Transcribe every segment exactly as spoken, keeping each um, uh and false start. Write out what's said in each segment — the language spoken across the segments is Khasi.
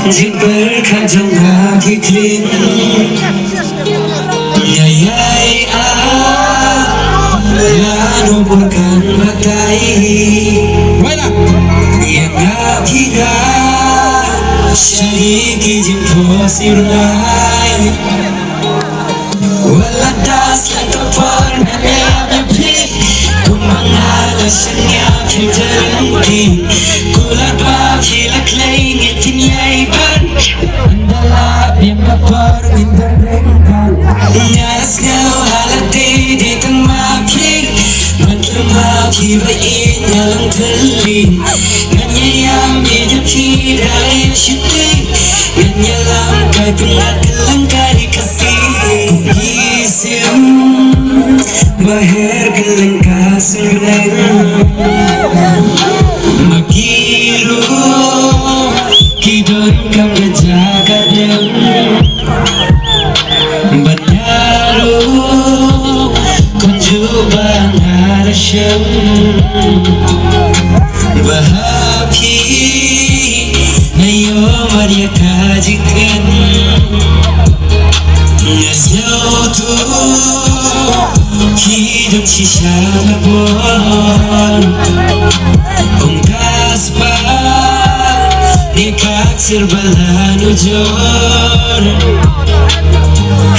Jingpyrkhat jong nga ki kling. Nga ïai ap lano por kan batai. Ïa nga phi nga shane ki jingphohsniew rngai. Wat la das lang ka por ngan ïai ap ïa phi. Kumba nga la shaniah phi da ryngkat. Kular ba phi la khlei ngin ïai ban. Ynda la biang ka por ngin don ryngkat. Nga la sngew ha lade dei tang ma phi. Ban khlem ma phi ba ïeit nga long thylliej. Ngan ïai ïam ïeit ïa phi da lei shisha. Ngan ïalam kai pyngngad kylleng ka ri Khasi. Ki sim ba her kylleng ka syrleng. Ma ki ruh ki donkam ka jaka dem. Bad nga ruh kumjuh ba nga la shem. Ba ha phi nga ïoh mad ïa ka jingkren. Nga sngew tu ki don shisha ka bor. Ong ka spah ne ka ksir ba la nujor.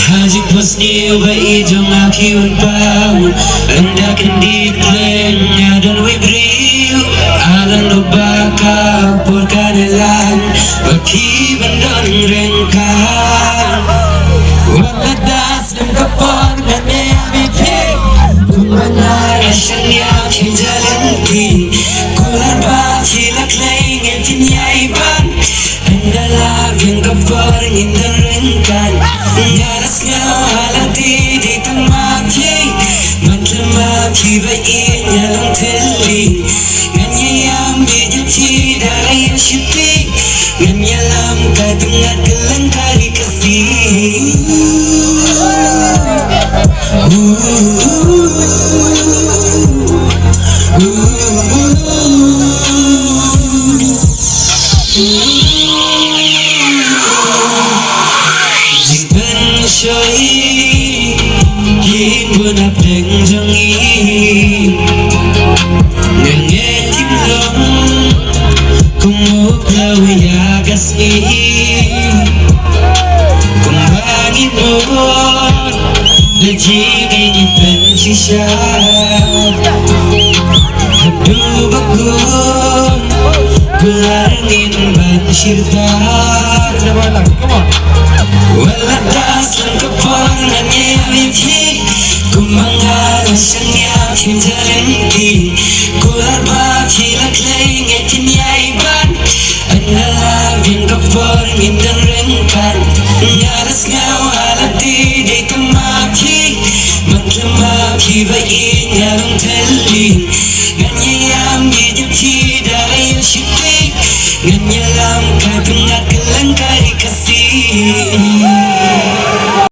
Ha jingphohsniew ba ïeit jong nga phi wan pang. Ynda kyndit leng nga don wei briew. Alan u ba ka por kan ïalam ba ki ban don ryngkat. Wat la das lang ka por ngan ïai ap ïa phi. Kumba nga la shaniah phi da ryngkat. Kular ba phi la khlei ngin ïai ban. Ynda la biang ka por ngin don ryngkat. Nga la sngew ha lade dei tang ma phi. Ban khlem ma phi ba ïeit nga long thylliej. Ngan ïai ïam ïeit ïa phi da lei shisha. Ngan ïalam kai pyngngad kylleng ka ri Khasi. Jingpynshoi ki bun hapdeng jong ngi. Nga ngeit kim long kum u phyllaw ïa ka sngi. Kumba ngi mut da jingim pyn shisha. Haduh ba kum kular ngin ban shirtar. Wat la das lang ka por ngan ïai ap ïa phi. Kumba nga la shaniah phi da ryngkat. Kular ba phi la khlei ngin ïai ban. Ynda la biang ka por ngin don ryngkat. Nga